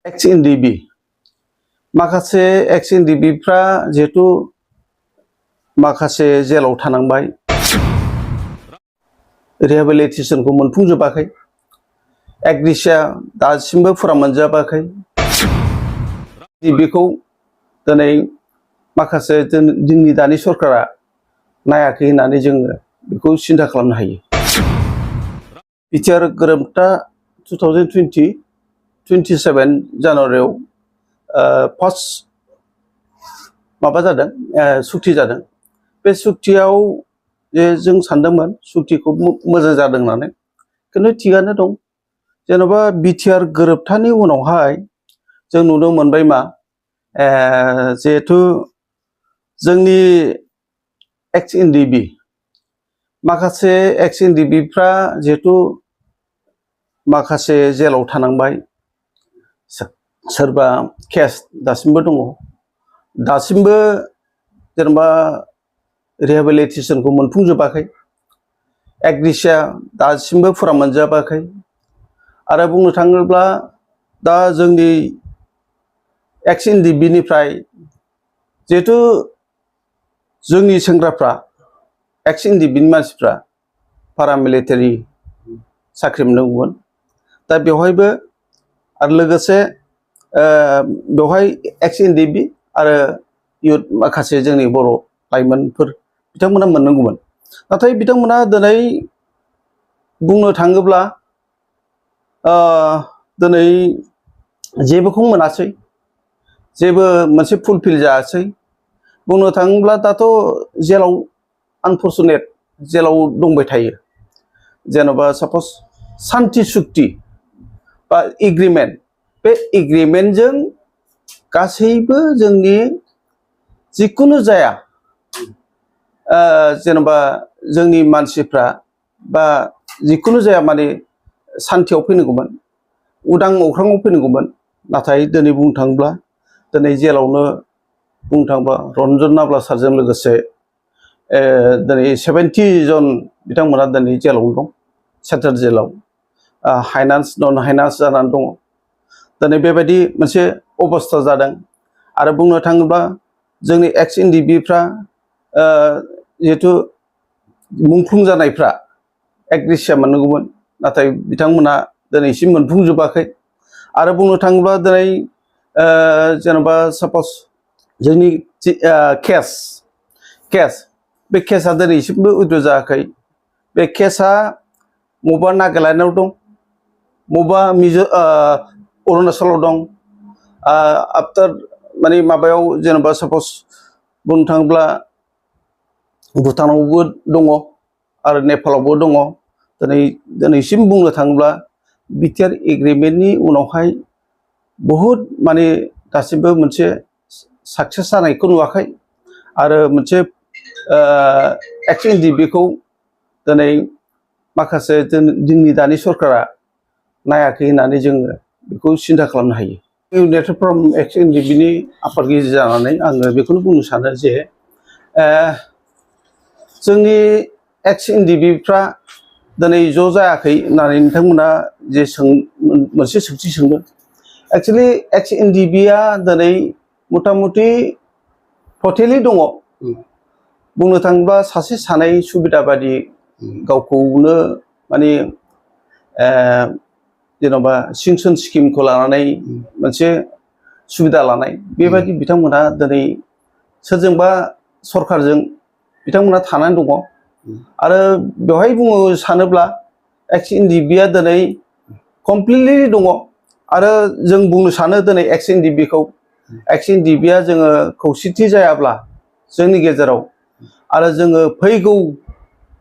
एक्स एनडिबि माखासे एक्स एनडिबिफ्रा जिहेतु माखासे जेलाव थानांबाय रिहेबिलिटेशनखौ मोनफुंजोबाखै एग्रिसिया दासिमबो फुरा मोनजाबाखै बेखौ दिनै माखासे जोंनि दानि सरकारा नायाखै होननानै जोङो बेखौ सिन्था खालामनो हायो। बिटिआर गोरोबथा 2027 जानुवारियाव फार्स्ट माबा जादों सुक्ति जादों। बे सुक्तियाव जे जों सानदोंमोन सुक्तिखौ मोजां जादों होननानै, खिन्थु थिगानो दं। जेन'बा बिटिआर गोरोबथानि उनावहाय जों नुनो मोनबाय मा जिहेतु जोंनि एक्स एनडिबि माखासे एक्स एनडिबिफ्रा जिहेतु माखासे जेलाव थानांबाय, सोरबा केस दासिमबो दङ, दासिमबो जेनेबा रिहेबिलिटेशनखौ मोनफुंजोबाखै एग्रिसिया दासिमबो फुरा मोनजाबाखै। आरो बुंनो थाङोब्ला दा जोंनि एक्स एनडिबिनिफ्राय जिहेतु जोंनि सेंग्राफ्रा एक्स एनडिबिनि मानसिफ्रा पारामिलिटारि साख्रि मोननांगौमोन। दा बेवहायबो आरो लोगोसे बेवहाय एक्स एनडिबि आरो इयुथ माखासे जोंनि बर' लाइमोनफोर बिथांमोना मोननांगौमोन। नाथाय बिथांमोना दिनै बुंनो थाङोब्ला दिनै जेबोखौ मोनासै, जेबो मोनसे फुलफिल जायासै। बुंनो थाङोब्ला दाथ' जेलाव आनफर्चुनेट जेलाव दंबाय थायो। जेन'बा साप'ज सान्ति सुक्ति बा एग्रिमेन्ट, बे एग्रिमेन्टजों गासैबो जोंनि जिखुनु जाया जेन'बा जोंनि मानसिफ्रा बा जिखुनु जाया माने सान्थियाव फैनांगौमोन, उदां अख्राङाव फैनांगौमोन। नाथाय दिनै बुंनो थाङोब्ला दिनै जेलावनो बुंनो थाङोब्ला रन्जन नाब्ला सारजों लोगोसे दिनै 70 जन बिथांमोना दिनै जेलावनो दं, सेन्ट्रेल जेलाव हाइनान्स नन हाइनान्स जानानै दङ। दिनै बेबायदि मोनसे अबस्था जादों। आरो बुंनो थाङोब्ला जोंनि एक्स एनडिबिफ्रा जिहेतु मुंख्लं जानायफ्रा एग्रिसिया मोननांगौमोन, नाथाय बिथांमोना दिनैसिम मोनफुंजोबाखै। आरो बुंनो थाङोब्ला दिनै जेन'बा साप'ज जोंनि केस बे केसा दिनैसिमबो उइद्र' जायाखै। बे केसा बबेबा नागालेण्डआव दं, बबेबा अरुणाचलाव दं, आफ्टार माने माबायाव जेन'बा साप'ज बुंनो थाङोब्ला भुटानावबो दङ आरो नेपालावबो दङ। दिनैसिम बुंनो थाङोब्ला बिटिआर एग्रिमेन्टनि उनावहाय बहुद माने दासिमबो मोनसे साक्सेस जानायखौ नुवाखै। आरो मोनसे एक्स एनडिबिखौ दिनै माखासे जोंनि दानि सरकारा नायाखै होननानै जोङो बेखौ सिन्था खालामनो हायो। इउनाइटेड फ्रम एक्स एनडिबिनि आफादगिरि जानानै आङो बेखौनो बुंनो सानो जे जोंनि एक्स एनडिबिफ्रा दिनै ज' जायाखै होननानै नोंथांमोना जे मोनसे सोंथि सोंदों। एक्सुवेलि एक्स एनडिबिया दिनै मथा मथि टटेलि दङ। बुंनो थाङोब्ला सासे सानै सुबिदा बादि गावखौनो माने जेन'बा सिंसन स्किमखौ लानानै मोनसे सुबिदा लानाय बेबायदि बिथांमोनहा दिनै सोरजोंबा सरकारजों बिथांमोना थानानै दङ। आरो बेवहाय बुंनो सानोब्ला एक्स एनडिबिया दिनै कमप्लिटलि दङ। आरो जों बुंनो सानो दिनै एक्स एनडिबिया जोङो खौसेथि जायाब्ला जोंनि गेजेराव आरो जोङो फैगौ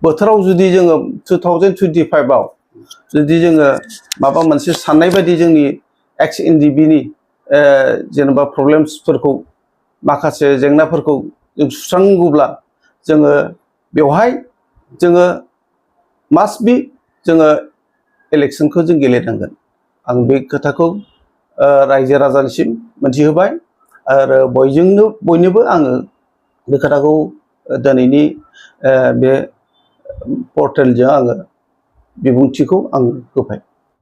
बोथोराव जुदि जोङो 2025आव जुदि जोङो माबा मोनसे साननाय बायदि जोंनि एक्स एनडिबिनि जेनेबा प्रब्लेम्सफोरखौ माखासे जेंनाफोरखौ जों सुस्रांनांगौब्ला जोङो बेवहाय जोङो मास्ट बि जोङो इलेक्सनखौ जों गेलेनांगोन। आं बे खोथाखौ रायजो राजानिसिम मोनथिहोबाय आरो बयनोबो आङो बे खोथाखौ दिनैनि बे पर्टेलजों आङो बिबुंथिखौ आं होबाय।